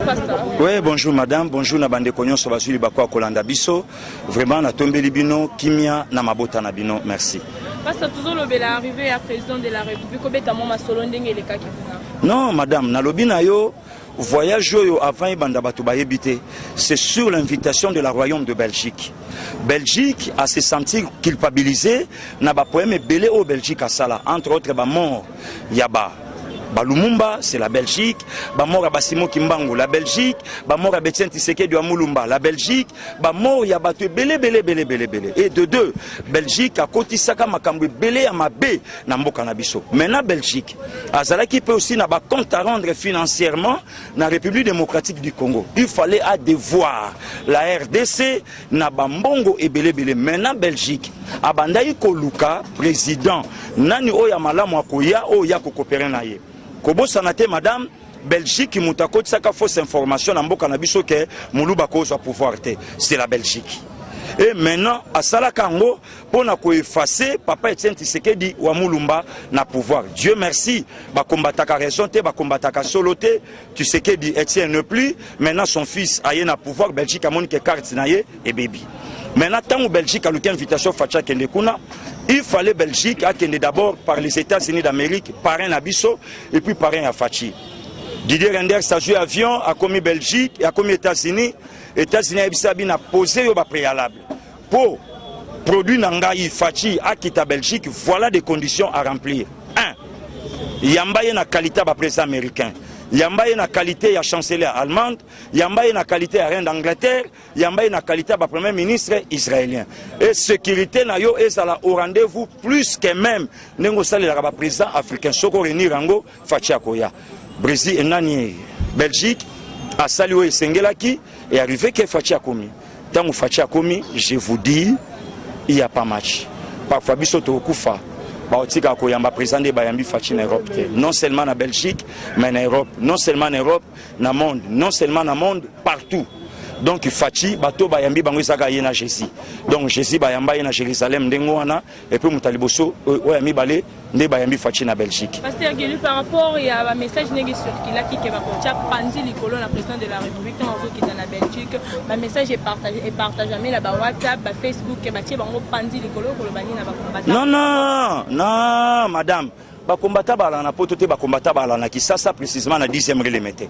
pasteur. Oui, bonjour madame, bonjour na bandeko nyonso bazwi libaku ya kolanda biso. Vraiment natombeli bino kimia na mabota na bino. Merci. Pasteur, tozolobela arrivée ya président de la République, obeta mwa masolo ndenge elekaki kuna. Non madame, nalobi na yo voyage oyo avant ebanda bato bayebi te, c'est sur l'invitation de la royaume de Belgique. Belgique a se sentir culpabilisé na ba problème ebele oyo Belgique asala, entre autres ba mort ya ba Balumumba, c'est la Belgique, ba mort ya Basimo Kimbangu, la Belgique, ba mort ya Etienne Tshisekedi wa Mulumba, la Belgique, ba mort ya bato ebele ebele ebele ebele ebele. Et de deux, Belgique akotisaka makambo ebele ya mabe na mboka na biso. Maintenant Belgique azalaki mpe aussi na ba compte à rendre financièrement na République démocratique du Congo. Il fallait à devoir la RDC na bambongo ebele ebele. Maintenant Belgique abandaki koluka président nani oyo ya malamu akoya oyo ya kokopere na ye. Kobosana te madame, Belgique moto akotisaka fausse information na mboka na biso ke Moluba kozwa pouvoir te, c'est la Belgique. Et maintenant asalaka yango mpona koeffacer papa Etienne Tshisekedi wa Mulumba na pouvoir. Dieu merci, bakombataka raison te, bakombataka solo te. Tshisekedi Etienne ne plus, maintenant son fils aye na pouvoir. Belgique amoni ke carte na ye ebebi. Maintenant ntango Belgique aluki invitation Fatshi akende kuna, il fallait Belgique akende d'abord par les États-Unis d'Amérique, parrain na biso et puis parrain ya Fatshi. Didier Reynders azwi avion, akomi Belgique, akomi États-Unis. États-Unis ayebisa bino apose yo bapréalable po produit na ngai Fatshi akita Belgique, voilà des conditions à remplir. 1, yamba ye na qualité ya baprésident américain, yamba ye na qualité ya chancelier allemande, yamba ye na qualité ya reine d'Angleterre, yamba ye na qualité ya bapremier ministre israélien, et sécurité na yo ezala au rendez-vous plus que même ndenge osalelaka baprésident africain. Soki oréunir yango, Fatshi akoya. Brésil nani, Belgique asali oyo esengelaki et arrivé ke Fatshi akomi. Ntango Fatshi akomi, je vous dis, il y a pas match. Parfois biso tokokufa, baotikaka koyamba président nde bayambi Fatshi na Europe te, non seulement na Belgique mais na Europe, non seulement na Europe, na monde, non seulement na monde, partout. Donc Fatshi, bato bayambi bango ezaka ye na Jésus. Donc Jésus bayamba ye na Jérusalem ndenge wana, et puis moto ya liboso oyo ya mibale nde bayambi Fatshi na Belgique. Pasteur Gelu, par rapport ya bamessage ndenge circulaki ke bakotia pandi likolo na président de la République ntango azokita na Belgique, bamessage epartageame na bawhatsapp, bafacebook, ke batie bango pandi likolo, koloba nini na bakombata? Non, non, non madame, bakombata balaka na Poto te, bakombata balaka na Kisasa, précisément na 10e releme te.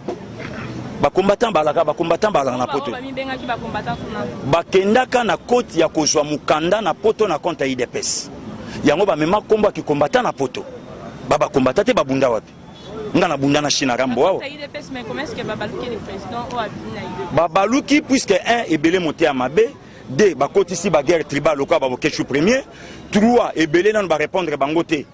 Bakombatan balaka, bakombatan balaka na Poto. Bamibengaki bakombata kuna. Bakendaka na koti ya kozwa mokanda na Poto na compte ya UDPS. Yango bamema nkombo ya kikombata na Poto. Babakombata te, babunda wapi? Nga nabunda na Chine, Rambo awa. UDPS, mais comment est-ce que babaluki le président oyo abimi na UDPS? Babaluki puisque 1, ebele mote ya mabe, 2, bakotisi baguerre tribal lokola babokeshu premier, 3, ebele nano barépondre bango te.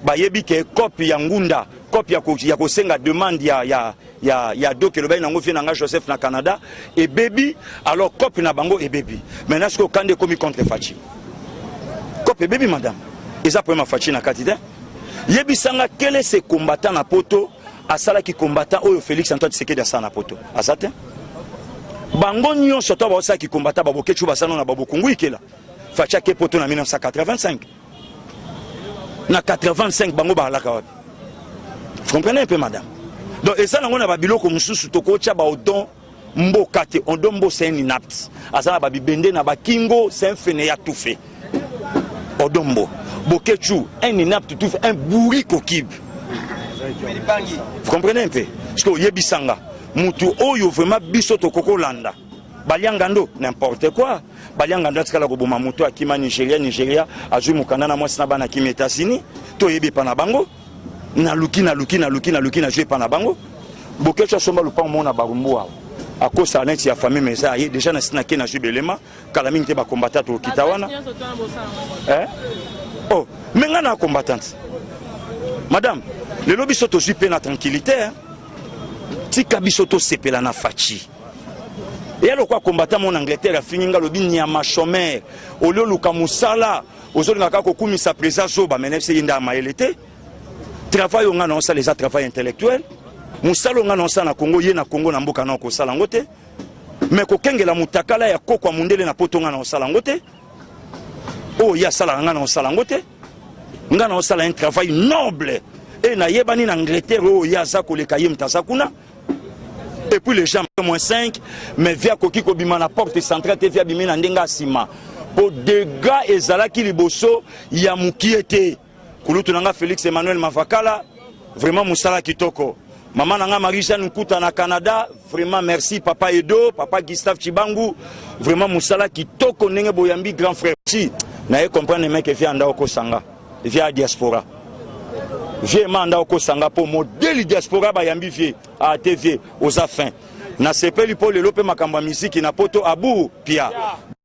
Bayebi ke cope ya ngunda, cope ya kosenga demande ya doc elobaki nango vie na nga Joseph na Canada ebebi. Alors cope na bango ebebi. Maintenant soki okandi ekomi contre Fatshi, cope ebebi madame, eza problème ya Fatshi na kati te. Yebisanga quel est ce combattant na Poto asalaki combattant oyo Félix Antoine Tshisekedi asala na Poto? Aza te. Bango nyonso to baosalaki combattant, babokecu basala na babokungu ikela. Fatshi ake Poto na 1985, na 85 bango baalaka wapi? Vous comprenez un peu, madame? Donc eza nango na babiloko mosusu tokotya baodon mboka te. Odon Mbo, c'est un inapte, aza na babibende na bakingo, c'est un fainéant tout fait. Odon Mbo, Bokechu, un inapte tout fait, un bourrique au cube. Vous comprenez un peu? Parce que oyebisanga mutu oyo vraiment biso tokokolanda baliangando, n'importe quoi. Baliangando atikala koboma moto, akima Nigeria. Nigeria azwi mokanda na mwasi na bana, akimi États-Unis. Toyebi epa na bango. Naluki, naluki, naluki, naluki, nazwi epa na bango. Bokecu asomba lupango moko na Barumbu awa, akosala neti ya famille, mais eza aye déjà na sina ke nazwi belema kala mingi te. Bakombata tokokita wana. Eh? Oh, mais nga na combattante madame, lelo biso tozwi mpe na tranquillité, hein? Tika biso tosepela na Fatshi. Eya lokwa combattant mo na Angleterre afingi nga, alobi nyama chômeur, olie oluka mosala, ozolinga kaka kokumisa président zoba. Mais nayebisi ye nde ya mayele te. Travail oyo nga na osala eza travail intellectuel. Mosala oyo nga na osala na Congo, ye na Congo na mboka na okosala yango te. Mais kokengela motakala ya koko ya mondele na Poto, nga na osala yango te. Oyo ye asalaka, nga na osala yango te. Nga na osala un travail noble e nayebani na Angleterre. Oyo ye aza koleka ye moto aza kuna. E Et puis les gens moins 5, mais vieux akoki kobima na porte centrale te, vieux abimi na ndenge ya nsima mpo dégâts ezalaki liboso ya mokie te. Kulutu na nga Félix Emmanuel Mavakala, vraiment mosala kitoko. Mama na nga Marie Jeanne Nkuta na Canada, vraiment merci. Papa Edo, papa Gustave Chibangu, vraiment mosala kitoko ndenge boyambi grand frère. Si naye comprendre meke, vieux anda okosanga, vieux ya diaspora, vieux ma anda okosanga mpo modèle diaspora bayambi vieux ate. Vieux oza fin, nasepeli mpo lelo mpe makambo ya miziki na poto abu pia.